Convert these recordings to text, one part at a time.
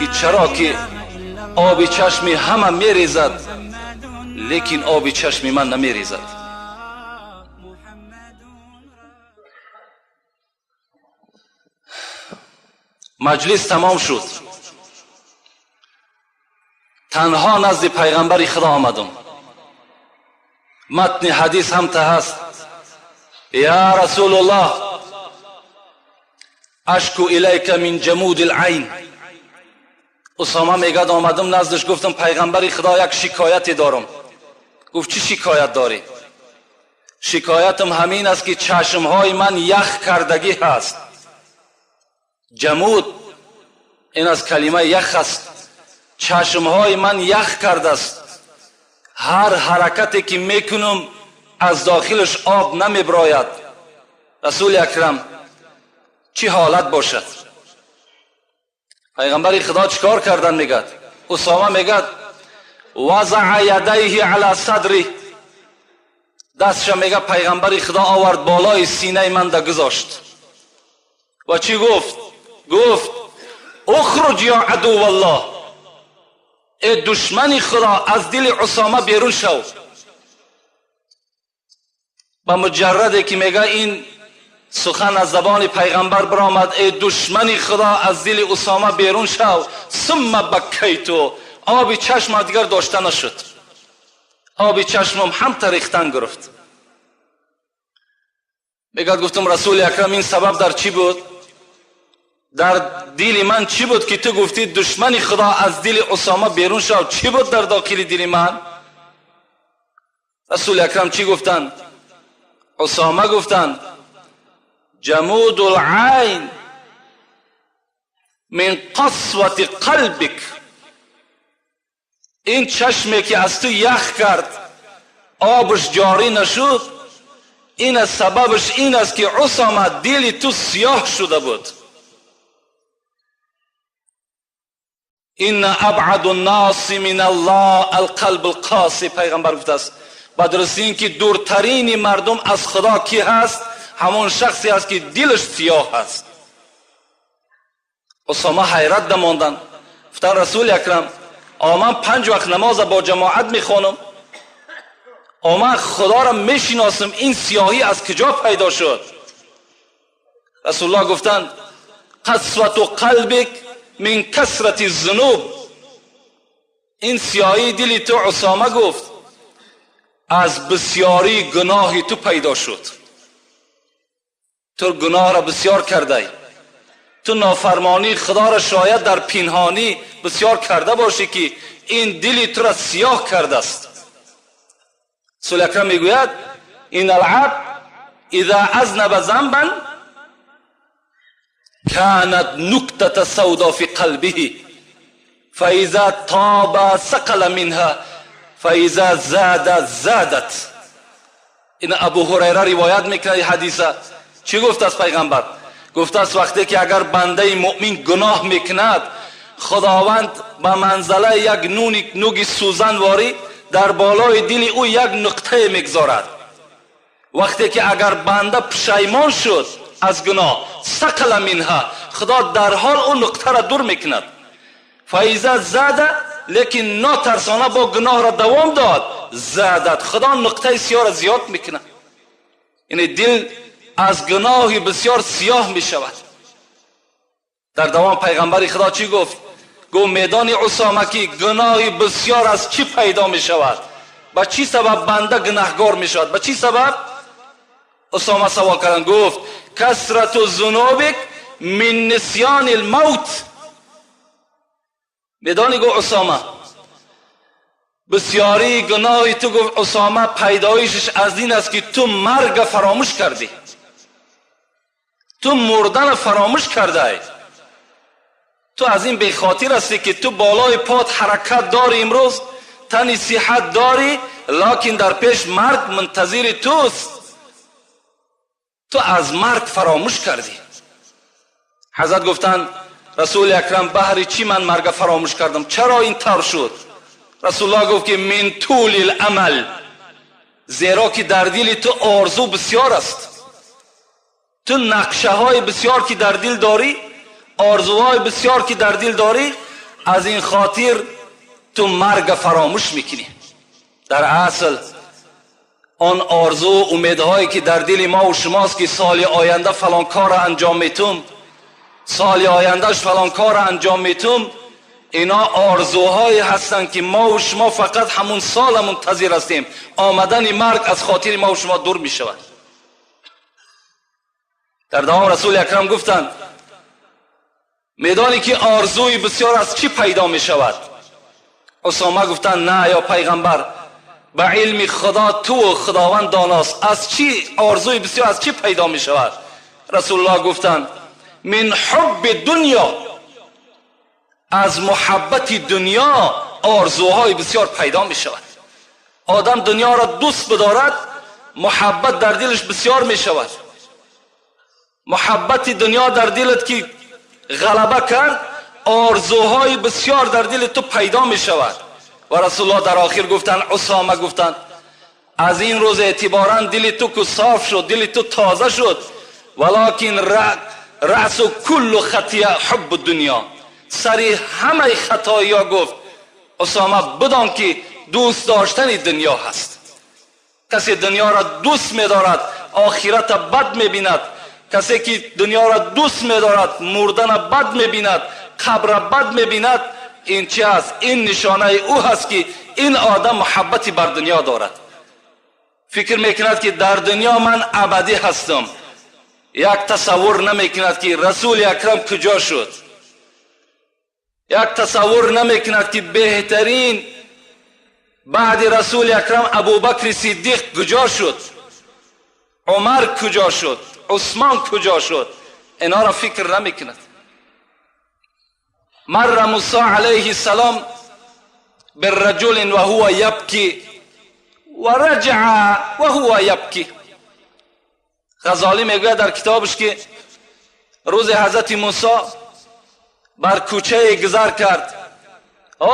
ки чаро ки оби чашми ҳама мерезад, лекин оби чашми ман намерезад. Маҷлис тамом шуд. Танҳо назди пайғамбари Худо омадам. Матни ҳадис ҳам та ҳаст. Я Расулуллоҳ, ашку илайка мин ҷамуди лайн. Усома мегӯяд, омадам наздаш, гуфтам пайғамбари Худо, як шикояте дорам. Гуфт чӣ шикоят дорӣ? Шикоятам ҳамин аст ки чашмҳои ман ях кардагӣ ҳаст. Ҷамуд ин аз калимаи ях аст. Чашмҳои ман ях кардааст. Ҳар ҳаракате ки мекунам аз дохилаш об намеброяд. Расули акрам, чӣ ҳолат бошад? Пайғамбари Худо чӣ кор кардан мегӯяд? Усома мегӯяд вазаа ядайҳи ала садри, дастша мегӯяд пайғамбари Худо овард болои синаи ман да гузошт ва чӣ гуфт? Гуфт ухруҷ ё адуваллоҳ, э душмани Худо, аз дили Усома берун шав. Ба муҷарраде ки мегӯяд ин сухан аз забони пайғамбар баромад, э душмани Худо, аз дили Усома берун шав, сумма бакайту, оби чашмам дигар дошта нашуд. Оби чашмам ҳам тарихтан гирифт. Мегӯяд гуфтам Расули акрам, ин сабаб дар чӣ буд? Дар дили ман чӣ буд ки ту гуфтӣ душмани Худо аз дили Усома берун шав? Чӣ буд дар дохили дили ман? Расули акрам чӣ гуфтанд? Усома гуфтанд ҷамуду лайн мин қасвати қалбик. Ин чашме ки аз ту ях кард, обаш ҷорӣ нашуд, ин аз сабабаш ин аст ки Усома дили ту сиёҳ шуда буд. Инна абъаду ннаси мин аллоҳ алқалбу лқоси. Пайғамбар гуфтааст ба дурустӣ ин ки дуртарини мардум аз Худо кӣ ҳаст? Ҳамон шахсе аст ки дилаш сиёҳ аст. Усома ҳайрат дамонданд. Гуфтанд Расули акрам, ман 5 вақт намоза бо ҷамоат мехонам, ман Худоро мешиносам, ин сиёҳӣ аз куҷо пайдо шуд? Расулуллоҳ гуфтанд қасвату қалбик мин касрати зунуб. Ин сиёҳии дили ту, Усома гуфт, аз бисёрии гуноҳи ту пайдо шуд. Ту гуноҳро бисёр кардай, ту нофармонии Худоро шояд дар пинҳонӣ бисёр карда бошӣ ки ин дили туро сиёҳ кардааст. Расули акрам мегӯяд ин алабд иза азнаба занбан канат нуктата савдо фи қалбиҳи фаиза тоба сақала минҳа фаиза зада задат. Ин Абу Ҳурайра ривоят мекунад ин ҳадиса. Чӣ гуфтааст пайғамбар? Гуфтааст вақте ки агар бандаи муъмин гуноҳ мекунад, Худованд ба манзалаи як нуги сӯзанворӣ дар болои дили ӯ як нуқтае мегузорад. Вақте ки агар банда пушаймон шуд аз гуноҳ, сақала минҳа, Худо дарҳол ӯ нуқтаро дур мекунад. Фаиза зада, лекин нотарсона бо гуноҳро давом дод, задат, Худо нуқтаи сиёҳро зиёд мекунад. Яъне дил аз гуноҳи бисёр сиёҳ мешавад. Дар давом пайғамбари Худо чӣ гуфт? Гуфт медони Усома ки гуноҳи бисёр аз чӣ пайдо мешавад? Ба чӣ сабаб банда гунаҳгор мешавад? Ба чӣ сабаб? Усома савол карданд, гуфт касрату зунубик мин нисёни лмавт. Медонӣ, гуфт Усома, бисёрии гуноҳи ту, гуфт Усома, пайдоишаш аз ин аст ки ту марга фаромӯш кардӣ, ту мурдана фаромӯш кардаӣ. Ту аз ин бехотир ҳастӣ ки ту болои пот ҳаракат дорӣ, имрӯз тани сиҳат дорӣ, локин дар пеш марг мунтазири туст. Ту аз марг фаромӯш кардӣ. Ҳазрат гуфтанд Расули акрам, баҳри чӣ ман марга фаромӯш кардам? Чаро ин тавр шуд? Расулуллоҳ гуфт ки мин тӯли ламал, зеро ки дар дили ту орзу бисёр аст. Ту нақшаҳои бисёр ки дар дил дорӣ, орзуҳои бисёр ки дар дил дорӣ, Аз ин хотир ту марг фаромӯш мекунӣ. Дар асл он орзу умедҳое ки дар дили мо ва шумост, ки соли оянда фалон корро анҷом метум, соли ояндаш фалон корро анҷом метум, ино орзуҳое ҳастанд, ки мо ва шумо фақат ҳамун сола мунтазир ҳастем. Омадани марг аз хотири мо ва шумо дур мешавад. Дар давом Расули Акрам гуфтанд: медонӣ, ки орзуи бисёр аз чӣ пайдо мешавад? Усома гуфтанд: на, ё пайғамбар, ба илми Худо ту Худованд доност, аз чӣ орзуи бисёр аз чӣ пайдо мешавад? Расулуллоҳ гуфтанд: мин ҳубби дунё, аз муҳаббати дунё орзуҳои бисёр пайдо мешавад. Одам дунёро дӯст бидорад, муҳаббат дар дилаш бисёр мешавад. Муҳаббати дунё дар дилат ки ғалаба кард, орзуҳои бисёр дар дили ту пайдо мешавад. Ва Расулуллоҳ дар охир гуфтанд, Усома гуфтанд: аз ин рӯз эътиборан дили ту ку соф шуд, дили ту тоза шуд, валокин раъсу куллу хатия ҳуббу дунё, сари ҳамаи хатоиё, гуфт Усома, бидон, ки дӯст доштани дунё ҳаст. Касе дунёро дӯст медорад, охирата бад мебинад. Касе ки дунёро дӯст медорад, мурдана бад мебинад, қабра бад мебинад. Ин чи аст? Ин нишонаи ӯ ҳаст, ки ин одам муҳаббати бар дунё дорад, фикр мекунад, ки дар дунё ман абадӣ ҳастам. Як тасаввур намекунад, ки Расули Акрам куҷо шуд, як тасаввур намекунад, ки беҳтарин баъди Расули Акрам Абубакри Сиддиқ куҷо шуд, Умар куҷо шуд, Усмон куҷо шуд. Инҳоро фикр намекунад. Мар Мусо алайҳи салом بالرجل وهو يبكي ورجع وهو يبكي. غزالی میگوید در کتابش که روز حضرت موسی بر کوچه گذر کرد.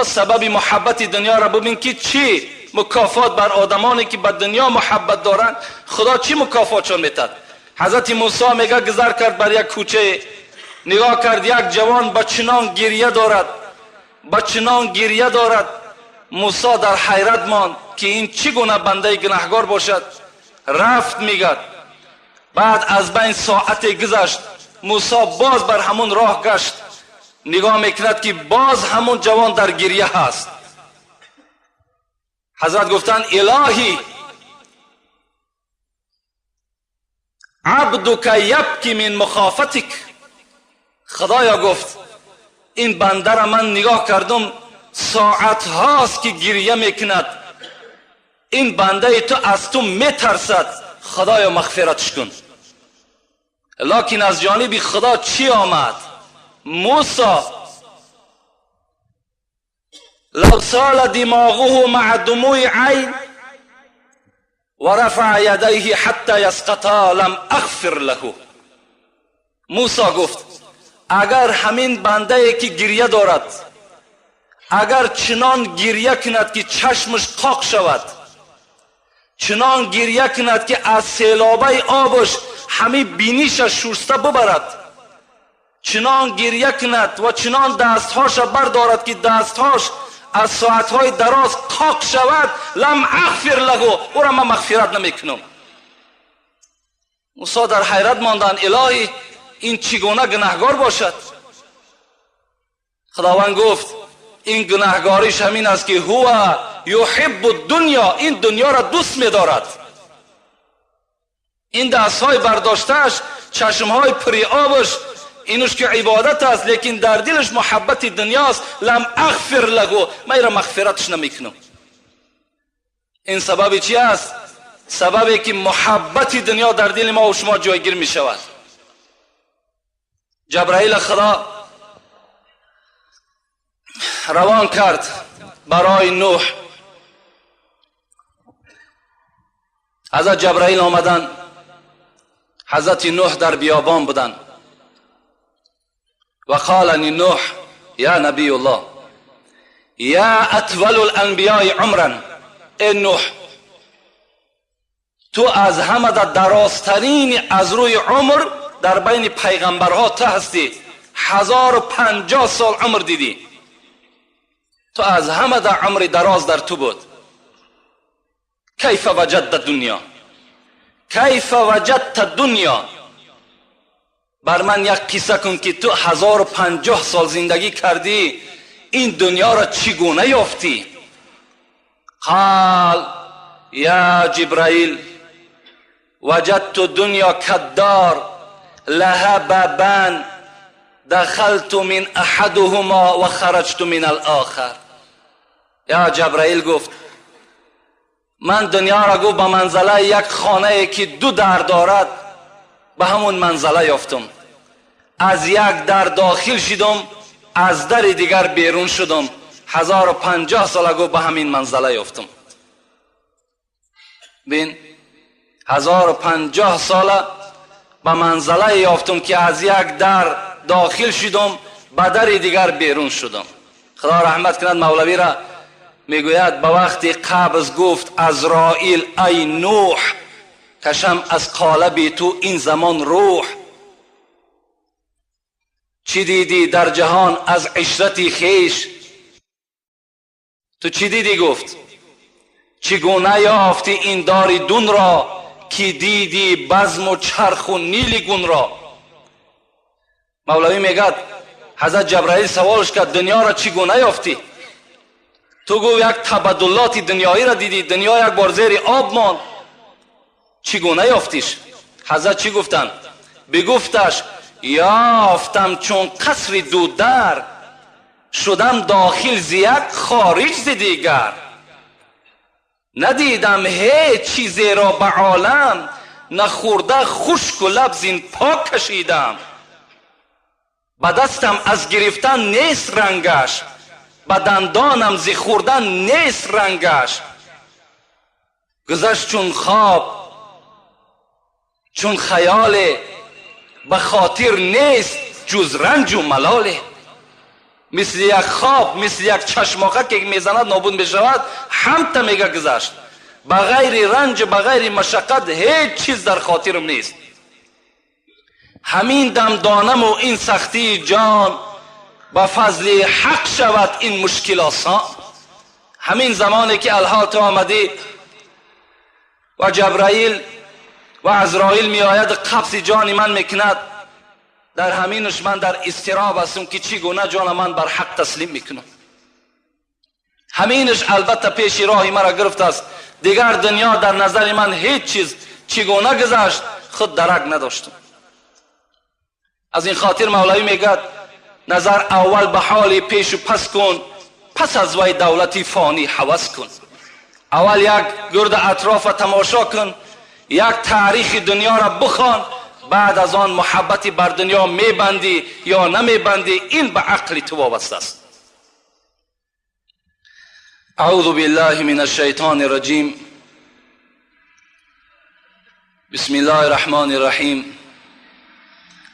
سبب محبت دنیا را ببین که چی مکافات بر آدمانی که به دنیا محبت دارند خدا چی مکافاتشان میتد. حضرت موسی میگه گذر کرد بر یک کوچه، نگاه کرد یک جوان با چنان گریه دارد، با چنان گریه دارد. موسی در حیرت ماند که این چگونه بنده گناهگار باشد. رفت، میگد بعد از بین ساعت گذشت، موسی باز بر همون راه گشت، نگاه میکند که باز همون جوان در گریه هست. حضرت گفتند: الهی، عبدک یبکی من مخافتک. خدایا، گفت، این بنده را من نگاه کردم، ساعت هاست که گریه میکند، این بنده تو از تو میترسد، خدایا مغفرتش کن. لکن از جانب خدا چی آمد؟ موسی، لو سال دماغه مع دموع عین و رفع یدیه حتی یسقطا لم اغفر له. موسی گفت اگر همین بنده که گریه دارد، اگر چنان گریه کند که چشمش قاق شود، چنان گریه کند که از سیلابه آبش همه بینیش شسته ببرد، چنان گریه کند و چنان دستهاش بردارد که دستهاش از ساعتهای دراز قاق شود، لم اغفر له، او را من مغفرت نمیکنم. موسی در حیرت ماندند: الهی، این چگونه گناهگار باشد؟ خداوند گفت این گناهگاریش همین است که هو یحب الدنیا، این دنیا را دوست می‌دارد. این دستهای برداشتهش، چشمهای پری آبش، اینوش که عبادت است، لیکن در دلش محبت دنیاست. لم اغفر له، من را مغفرتش نمیکنم. این سبب چی است؟ سببی که محبت دنیا در دل ما و شما جایگیر می شود. جبرائیل خدا روان کرد برای نوح. حضرت جبرائیل آمدن، حضرت نوح در بیابان بودند. و قال نوح یا نبی الله یا اطول الانبیاء عمرا، ای نوح، تو از همه در درازترین از روی عمر در بین پیغمبرها تو هستی، 1050 سال عمر دیدی. تو از همه در عمر دراز در تو بود. کیف وجدت دنیا، کیف وجدت دنیا. بر من یک قصه کن که تو 1050 سال زندگی کردی، این دنیا را چگونه یافتی؟ قال یا جبرائیل وجدت دنیا کدار لها بابان دخلت من احدهما و خرجت من الاخر. یا جبرائیل گفت من دنیا را گفت به منزله یک خانه که دو در دارد به همون منزله یافتم. از یک در داخل شدم، از در دیگر بیرون شدم. 1050 سال گفت به همین منزله یافتم. بین 1050 سال به منزله یافتم که از یک در داخل شدم، به در دیگر بیرون شدم. خدا رحمت کند مولوی را، میگوید به وقت قبض گفت عزرائیل ای نوح، کشم از قالب تو این زمان روح. چی دیدی در جهان از عشرتی خیش؟ تو چی دیدی؟ گفت چگونه یافتی این دار دون را که دیدی بزم و چرخ و نیل گون را؟ مولوی میگد حضرت جبرائیل سوالش کرد دنیا را چگونه یافتی؟ تو گو یک تبدلات دنیایی را دیدی، دنیا یک بار زیر آب ماند، چگونه یافتیش؟ حضرت چی گفتند؟ بگفتش یافتم چون قصر دو در، شدم داخل ز یک خارج ز دیگر. ندیدم هیچ چیزی را به عالم، نخورده خشک و لب زین پاک کشیدم. به دستم از گرفتن نیست رنگش، به دندانم ز خوردن نیست رنگش. گذشت چون خواب چون خیال، به خاطر نیست جز رنج و ملاله. مثل یک خواب، مثل یک چشماقه که میزند نابود میشود، همتا میگه گذشت. بغیر رنج، بغیر مشقت هیچ چیز در خاطرم نیست. همین دم دانم و این سختی جان، به فضل حق شود این مشکل آسان. همین زمانی که الحال تو آمدی و جبرائیل و عزرائیل می آید قبض جان من میکند، در همینش من در اضطراب هستم که چگونه جان من بر حق تسلیم میکنم. همینش البته پیش راه مرا گرفت است. دیگر دنیا در نظر من هیچ چیز چگونه گذشت خود درک نداشتم. از این خاطر مولوی میگد نظر اول به حال پیش و پس کن، پس از وی دولتی فانی هوس کن. اول یک گرد اطراف تماشا کن، یک تاریخ دنیا را بخوان، بعد از آن محبتی بر دنیا میبندی یا نمیبندی، این به عقل تو وابسته است. اعوذ بالله من الشیطان الرجیم. بسم الله الرحمن الرحیم.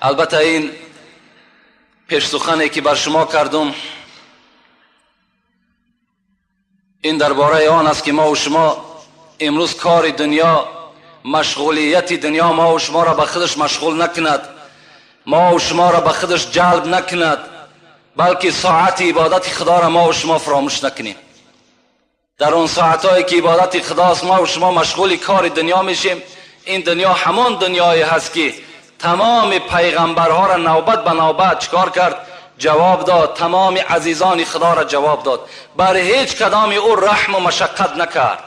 البته این پیش سخنی که بر شما کردم این درباره آن است که ما و شما امروز کار دنیا، مشغولیت دنیا ما و شما را به خودش مشغول نکند، ما و شما را به خودش جلب نکند، بلکه ساعت عبادت خدا را ما و شما فراموش نکنیم. در اون ساعتهایی که عبادت خداست ما و شما مشغول کار دنیا میشیم. این دنیا همان دنیایی هست که تمام پیغمبرها را نوبت به نوبت چکار کرد؟ جواب داد. تمام عزیزان خدا را جواب داد، بر هیچ کدام او رحم و مشقت نکرد.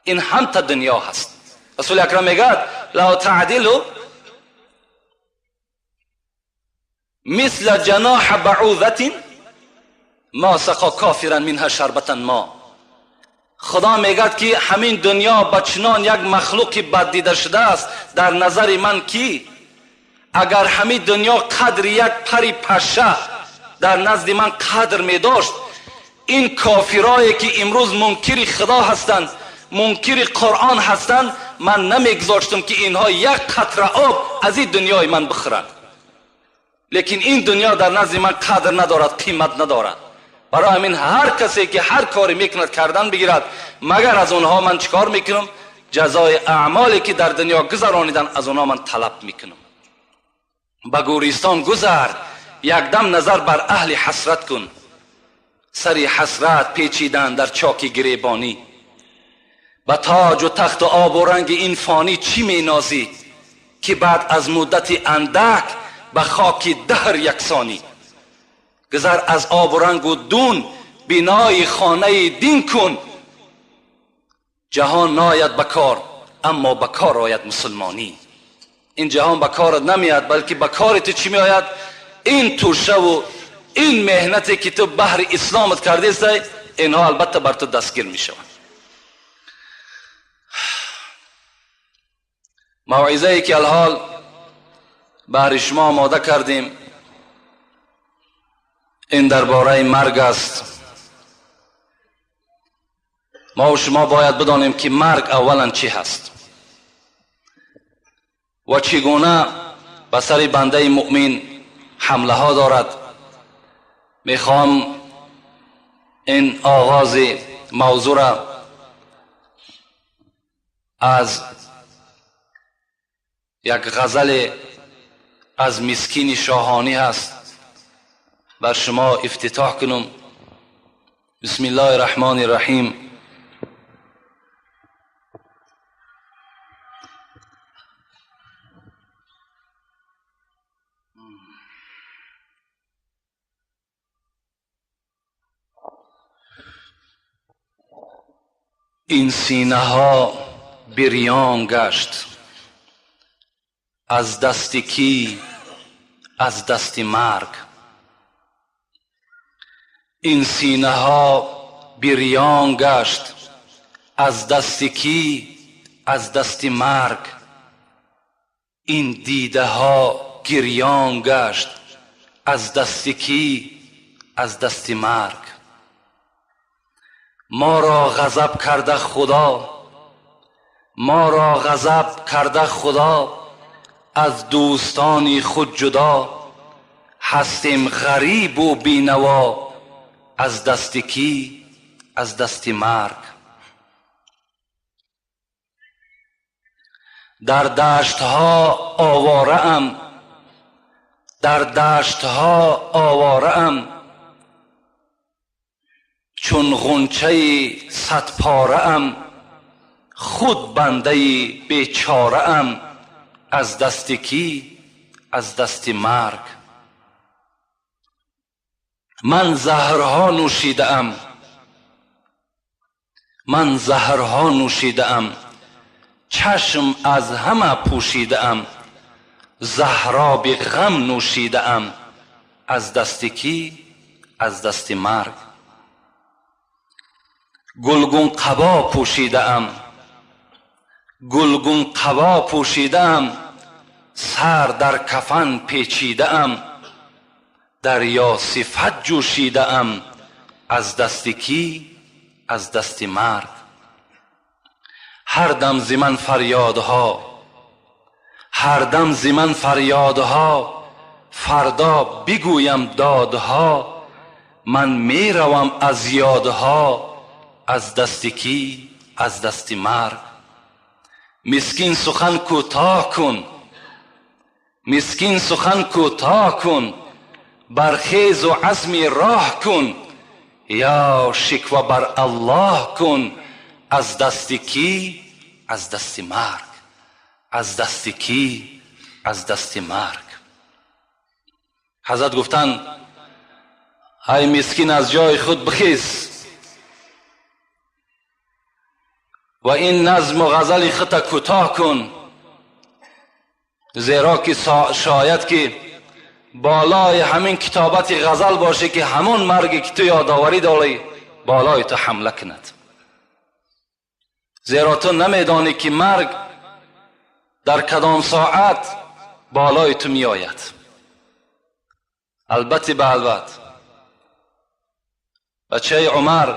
این هم تا دنیا هست. رسول اکرم میگه لو تعدلوا مثل جناح بعوضة ما سقا کافرا منها شربة ما. خدا میگه که همین دنیا به چنان یک مخلوق بد دیده شده است در نظر من که اگر همین دنیا قدر یک پری پشه در نزد من قدر می داشت، این کافرایی که امروز منکر خدا هستند، منکر قرآن هستند، من نمیگذاشتم که اینها یک قطره آب از این دنیای من بخورند. لیکن این دنیا در نزد من قدر ندارد، قیمت ندارد. برای همین هر کسی که هر کاری میکند کردن بگیرد، مگر از اونها من چیکار میکنم؟ جزای اعمالی که در دنیا گذرانیدن از اونها من طلب میکنم. به گورستان گذر، یک دم نظر بر اهل حسرت کن. سری حسرت پیچیدن در چاک گریبانی. به تاج و تخت و آب و رنگ این فانی چی می نازی که بعد از مدت اندک به خاک دهر یکسانی. گذر از آب و رنگ و دون، بینای خانه دین کن. جهان ناید به کار، اما به کار آید مسلمانی. این جهان به کارت نمیاد، بلکه به کار تو چی میآید؟ این توشه و این مهنتی که تو بهر اسلامت کرده است، اینها البته بر تو دستگیر میشوند. موعظه ای که الحال بهر شما آماده کردیم این درباره مرگ است. ما و شما باید بدانیم که مرگ اولا چی هست و چگونه به سر بنده مؤمن حمله ها دارد. میخوام این آغاز موضوع را از یک غزل از مسکین شاهانی هست بر شما افتتاح کنم. بسم الله الرحمن الرحیم. این سینه ها بریان گشت از دست کی؟ از دست مرگ. این سینه ها بریان گشت از دست کی؟ از دست مرگ. این دیده ها گریان گشت از دست کی؟ از دست مرگ. ما را غضب کرده خدا، ما را غضب کرده خدا، از دوستانی خود جدا. هستیم غریب و بینوا از دست کی؟ از دست مرگ. در دشت ها آواره ام، در دشت ها آواره ام، چون غنچه صد پاره ام، خود بنده بیچاره ام. از دست کی؟ از دست مرگ. من زهرها نوشیده ام، من زهرها نوشیده ام، چشم از همه پوشیده ام، زهراب غم نوشیده ام. از دست کی؟ از دست مرگ. گلگون قبا پوشیده ام، گلگون قبا پوشیده ام، سر در کفن پیچیده ام، دریا صفت جوشیده ام. از دست کی؟ از دست مرگ. هر دم ز من فریادها، هر دم ز من فریادها، فردا بگویم دادها. من میروم از یادها. از دست کی؟ از دست مرگ. مسکین سخن کوتاه کن، مسکین سخن کوتاه کن، برخیز و عزم راه کن، یا شکوه بر الله کن. از دست کی؟ از دست مرگ. از دست کی؟ از دست مرگ. حضرت گفتن ای مسکین از جای خود بخیز و این نظم و غزل خود کوتاه کن، زیرا که شاید که بالای همین کتابت غزل باشه که همون مرگی که تو یادآوری داری بالای تو حمله کند. زیرا تو نمیدانی که مرگ در کدام ساعت بالای تو می آید. البته به البته بچه عمر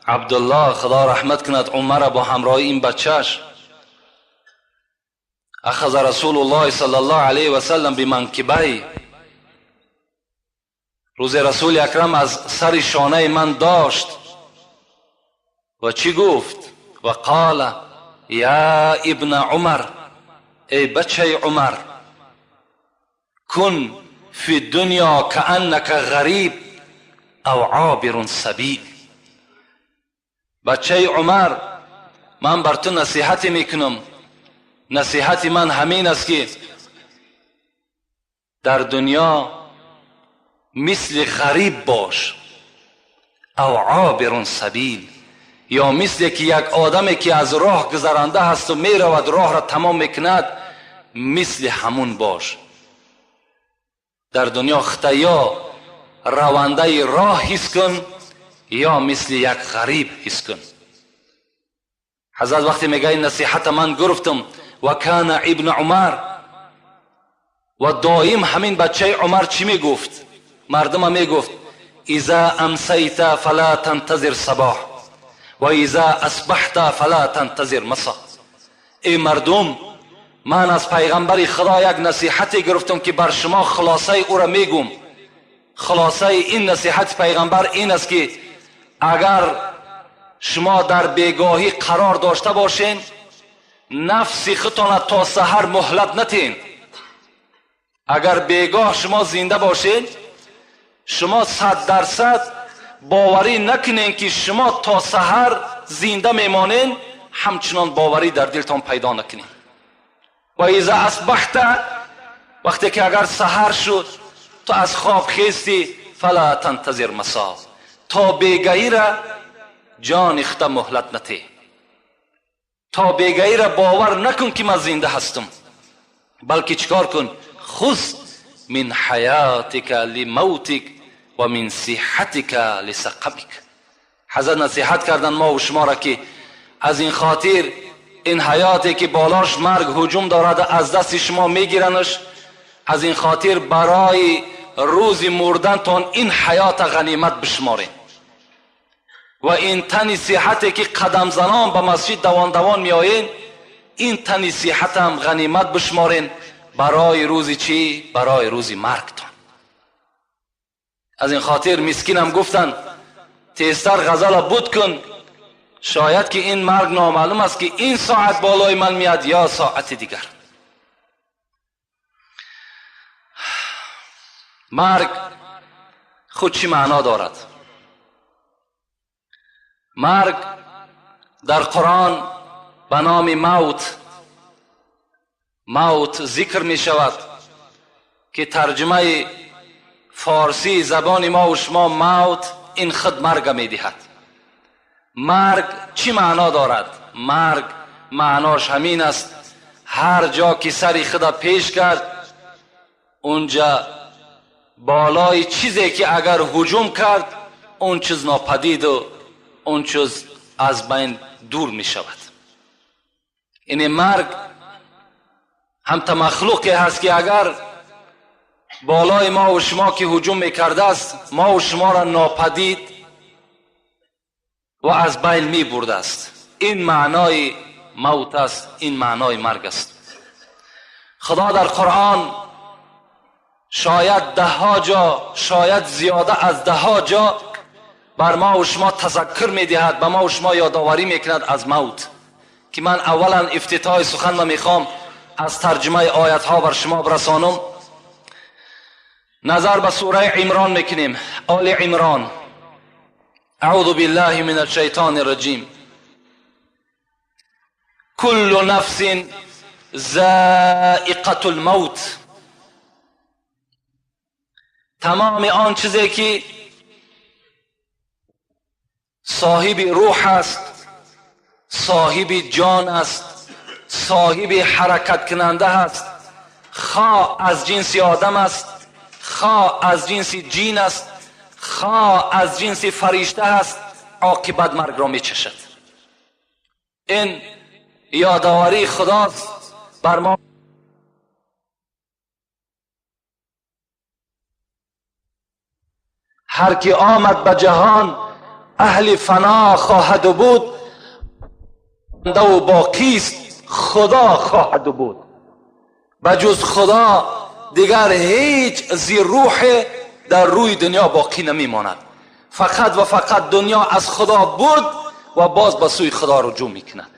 عبدالله خدا رحمت کند عمر با همراهی این بچهش اخذ رسول الله صلی الله علیه و سلم بمنکبی، روز رسول اکرم از سر شانه من داشت و چی گفت؟ و قال یا ابن عمر، ای بچه عمر، کن فی الدنیا کأنک غریب أو عابر سبیل. بچه عمر، من بر تو نصیحت میکنم. نصیحت من همین است که در دنیا مثل غریب باش، او عابر سبیل، یا مثل که یک آدمی که از راه گذرانده هست و میرود راه را تمام میکند، مثل همون باش. در دنیا خطا یا رونده راه حس کن یا مثل یک غریب حس کن. حضرت وقتی میگه این نصیحت من گرفتم، و کان ابن عمر، و دائم همین بچه عمر چی میگفت؟ مردم میگفت اذا امسیت فلا تنتظر صباح و اذا اصبحت فلا تنتظر مساء. ای مردم، من از پیغمبر خدا یک نصیحتی گرفتم که بر شما خلاصه او را میگم. خلاصه این نصیحت پیغمبر این است که اگر شما در بیگاهی قرار داشته باشین، نفس خودتان تا سحر مهلت نتین. اگر بیگاه شما زنده باشین، شما 100% باوری نکنین که شما تا سحر زنده میمانین، همچنان باوری در دلتان پیدا نکنین. و اذا اصبحت، وقتی که اگر سحر شد تو از خواب خیستی، فلا تنتظر مساء، تا بیگاهی را جان خود مهلت نتی، تا بیگاهی را باور نکن که من زنده هستم، بلکه چیکار کن؟ خذ من حیاتک لموتک و من صحتک لسقمک. حضرت نصیحت کردن ما و شما را که از این خاطر این حیاتی که بالاش مرگ هجوم دارد از دست شما میگیرنش، از این خاطر برای روز مردنتان این حیات غنیمت بشمارین. و این تن صحتی که قدم زنان به مسجد دوان دوان میآیین، این تن صحت هم غنیمت بشمارین برای روز چی؟ برای روز مرگتان. از این خاطر مسکینم گفتن تیزتر غزل بود کن، شاید که این مرگ نامعلوم است که این ساعت بالای من میاد یا ساعت دیگر. مرگ خود چی معنا دارد؟ مرگ در قرآن به نام موت، موت ذکر می شود که ترجمه فارسی زبان ما و شما موت این خود مرگ می دهد. مرگ چی معنا دارد؟ مرگ معناش همین است، هر جا که سری خود پیش کرد اونجا بالای چیزی که اگر هجوم کرد اون چیز ناپدید و اون چیز از بین دور می شود. این مرگ هم تا مخلوقی هست که اگر بالای ما و شما که هجوم میکرده است، ما و شما را ناپدید و از بین می برده است. این معنای موت است، این معنای مرگ است. خدا در قرآن شاید ده ها جا، شاید زیاده از ده ها جا بر ما و شما تذکر میدهد، به ما و شما یادآوری میکند از موت، که من اولا افتتاح سخن را میخوام از ترجمه آیت ها بر شما برسانم. نظر به سوره عمران میکنیم، آل عمران. اعوذ بالله من الشیطان الرجیم. کل نفس ذائقة الموت. تمام آن چیزی که صاحب روح است، صاحب جان است، صاحب حرکت کننده است، خواه از جنس آدم است، خواه از جنس جین است، خواه از جنس فرشته است، عاقبت مرگ را میچشد. این یادآوری خداست بر ما. هر کی آمد به جهان اهل فنا خواهد بود، و باقی است خدا خواهد بود. بجز خدا دیگر هیچ زیر روح در روی دنیا باقی نمیماند. فقط و فقط دنیا از خدا بود و باز به سوی خدا رجوع میکند.